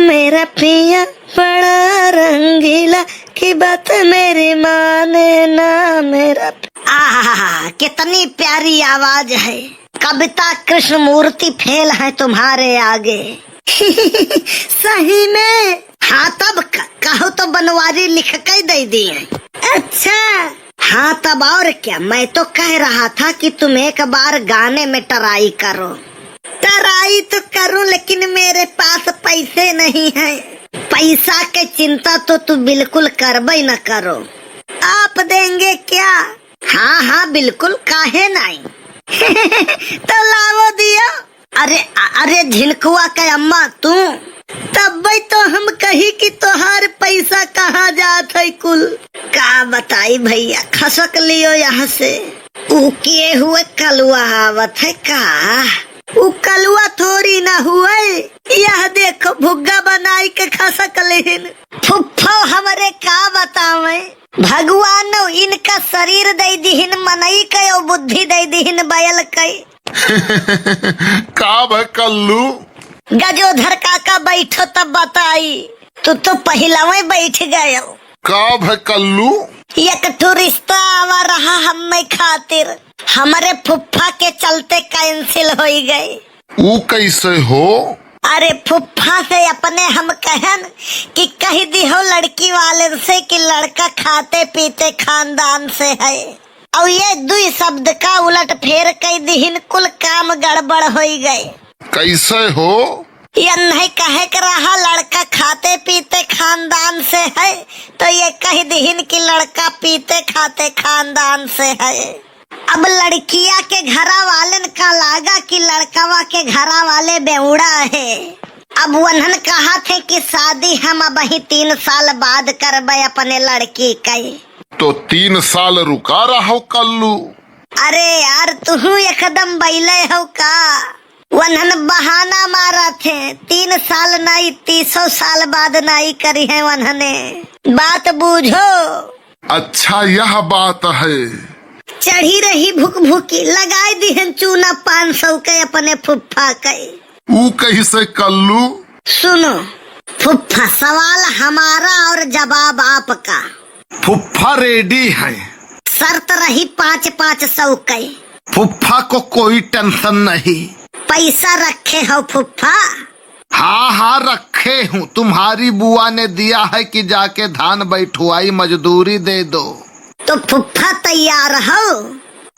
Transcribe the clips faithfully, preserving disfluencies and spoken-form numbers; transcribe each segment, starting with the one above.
मेरा पिया बड़ा रंगीला, कि बात मेरी माने ना मेरा पि- आहा, कितनी प्यारी आवाज है। कविता कृष्णमूर्ति फेल है तुम्हारे आगे। सही में? हाँ, तब क-, कहो तो बनवारी लिख के दे दिए। अच्छा। हाँ, तब और क्या, मैं तो कह रहा था कि तुम एक बार गाने में ट्राई करो। ट्राई तो करूं, लेकिन मेरे पास पैसे नहीं हैं। पैसा के चिंता तो तू बिल्कुल करबे न करो। आप देंगे क्या? हाँ, हाँ, बिल्कुल, काहे नहीं। तो लावो दियो। अरे, अ-, अरे झिनकुआ के अम्मा तू, तब्बे तो हम कही कि तोहार पैसा कहाँ जात है कुल। का बताई भैया, खसक लियो यहाँ से। ऊ के हुए, कलुआ आवत है का? ऊ कलुआ थोड़ी ना हुए। यह देखो, भुग्गा बनाई के खसक लिहिन। फुफ्फो हमरे का बतावे, भगवान इनका शरीर दे दिहिन, मनई के और बुद्धि दे दिहिन बैल के। का भे कल्लू? गजोधर काका बैठो तब बताई, तू तो पहिलवे बैठ गयो। का भे कल्लू? एक ठो रिश्ता आवा रहा हम्मे खातिर, हमरे फुफ्फा के चलते कैंसिल होई गए। ऊ कैसे हो? अरे फुफ्फा से अपने हम कहन कि कह दिहो लड़की वाले से कि लड़का खाते पीते खानदान से है, और ये दुई शब्द का उलट फेर कह दिहिन, कुल काम गड़बड़ होई गए। कैसे हो? ये नहीं कहे के रहा लड़का खाते पीते खानदान से है, तो ये कह दिहिन कि लड़का पीते खाते खानदान से है। अब लड़किया के घरा वालन का लागा कि लड़कवा के घरा वाले बेवड़ा है। अब वन्हन कहा थे कि शादी हम अब ही तीन साल बाद करबे अपने लड़की के। तो तीन साल रुका रहो कल्लू। अरे यार, तुहू एकदम बैले हो का? वन्हन बहाना मारा थे, तीन साल नाई, तीसो साल बाद नाई करी है वन्हने। बात बूझो। अच्छा, यह बात है। चढ़ी रही भुकभुकी, लगाई दिहन चूना पाँच सौ के अपने फुफ्फा के। ऊ कैसे कल्लू? सुनो फुफ्फा, सवाल हमारा और जवाब आपका। फुफ्फा रेडी है। शर्त रही पाँच पाँच सौ के। फुफ्फा को कोई टेंशन नहीं। पैसा रखे हो फुफ्फा? हाँ, हाँ, रखे हूँ। तुम्हारी बुआ ने दिया है कि जाके धान बैठवाई, मजदूरी दे दो। तो फुफ्फा तैयार हो?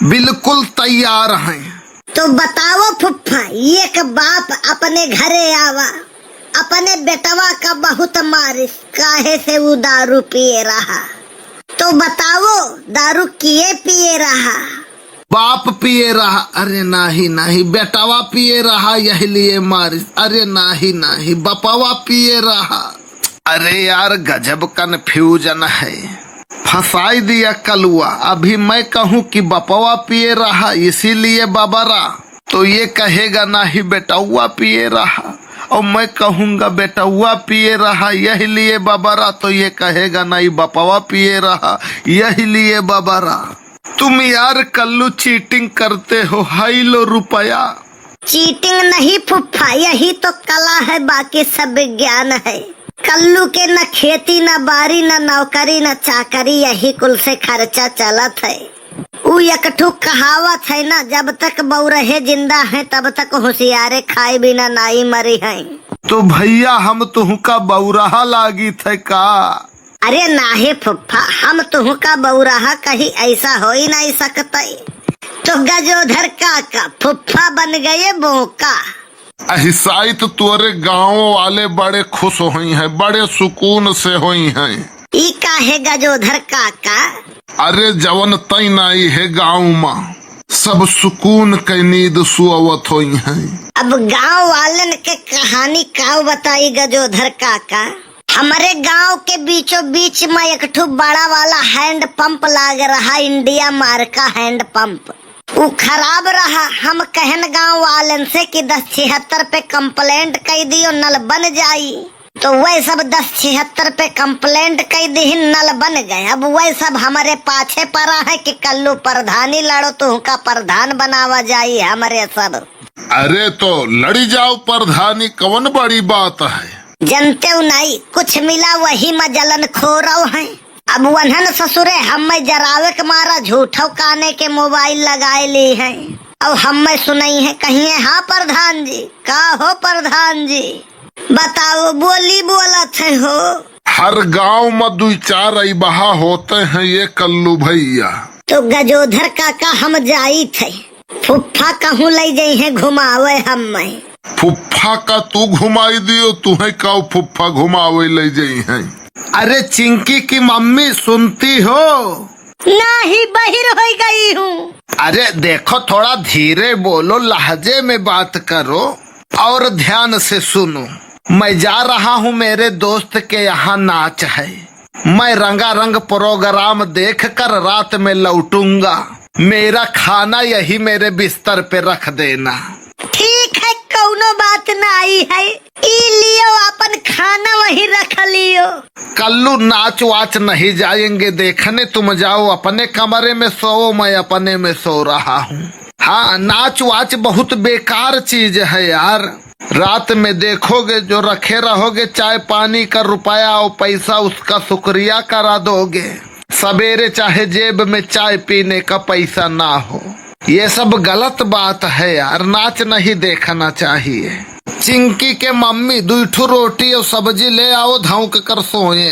बिल्कुल तैयार हैं। तो बताओ फुफ्फा, एक बाप अपने घरे आवा, अपने बेटवा का बहुत मारिस, काहे से ऊ दारू पिए रहा। तो बताओ, दारू किए पिए रहा? बाप पिए रहा। अरे नाही, नाही, बेटवा पिए रहा, यही लिए मारिस। अरे नाही, नाही, बपवा पिए रहा। अरे यार, गजब कन्फ्यूजन है, फंसाई दिया कलुआ। अभी मैं कहूँ कि बपवा पिए रहा, इसीलिए बबरा, तो ये कहेगा नाही बेटौआ पिए रहा, और मैं कहूँगा बेटौआ पिए रहा, यही लिए बबरा, तो ये कहेगा नाही बपवा पिए रहा, यही लिए बबरा। तुम यार कल्लू चीटिंग करते हो, हाई लो रुपया। चीटिंग नहीं फुफ्फा, यही तो कला है, बाकी सब विज्ञान है। कल्लू के न खेती, न बारी, न नौकरी, न चाकरी, यही कुल से खर्चा चलत है। उ एक ठो कहावत है ना, "जब तक बौरहे जिंदा हैं, तब तक होशियारे खाए बिना नाई मरी हैं।" तो भैया, हम तुहका बौरहा लागित है का? अरे नाहे फुफ्फा, हम तुहका बौरहा कही, ऐसा हो ही नहीं सकते। तो गजोधर काका, फुफ्फा बन गए बोका। अहिसाइत तोरे गाँव वाले बड़े खुश होइहैं, बड़े सुकून से होइहैं। ई काहे गजोधर काका? अरे जवन तैं नाई है गाँव मा, सब सुकून के नींद सुअवत होइहैं। अब गाँव वालन के कहानी काव बताई गजोधर काका? हमरे गाँव के बीचों बीच मा एक ठो बड़ा वाला हैंड पंप लाग रहा, इंडिया मार्का हैंड पंप। उ खराब रहा। हम कहन गाँव वालन से कि दस छिहत्तर पे कंप्लेंट कई दियो, नल बन जाई। तो वह सब दस छिहत्तर पे कंप्लेंट कई दिहिन, नल बन गए। अब वह सब हमरे पाछे परा है कि कल्लू प्रधानी लड़ो, तुहका प्रधान बनावा जाई हमरे सब। अरे तो लड़ी जाओ प्रधानी, कवन बड़ी बात है? जनतेउ नाई, कुछ मिला वही मा जलन खोरव हैं। अब वन्हन ससुरे हम्मै जरावे के मारा झूठौ काने के मोबाइल लगाए ली हैं। अब हम्मै सुनइहैं, कहिहैं, "हाँ प्रधान जी, का हो प्रधान जी?" बताओ, बोली बोलत है हो। हर गांव में दुई चार अइबहा होते हैं ये कल्लू भैया। तो गजोधर काका हम जाइत है, फुफ्फा कहूँ लइ जइहैं घुमावे हम्मै। फुफ्फा का तू घुमाई दियो, तुहैं का फुफ्फा घुमावे लइ जइहैं। अरे चिंकी की मम्मी सुनती हो? नहीं, बहिर होइ गई हूँ। अरे देखो, थोड़ा धीरे बोलो, लहजे में बात करो और ध्यान से सुनो। मैं जा रहा हूँ, मेरे दोस्त के यहाँ नाच है। मैं रंगारंग प्रोग्राम देखकर रात में लौटूंगा। मेरा खाना यही मेरे बिस्तर पे रख देना। ठीक है, कौनो बात नाई है। ई लियो, अपन खाना वहीं रख लियो। कल्लू, नाच वाच नहीं जाएंगे देखने, तुम जाओ अपने कमरे में सोओ, मैं अपने में सो रहा हूँ। हाँ, नाच वाच बहुत बेकार चीज है यार। रात में देखोगे, जो रखे रहोगे चाय पानी का रुपया और पैसा, उसका शुक्रिया करा दोगे। सवेरे चाहे जेब में चाय पीने का पैसा ना हो, ये सब गलत बात है यार, नाच नहीं देखना चाहिए। चिंकी के मम्मी दुई ठो रोटी और सब्जी ले आओ, धौंक कर सोए।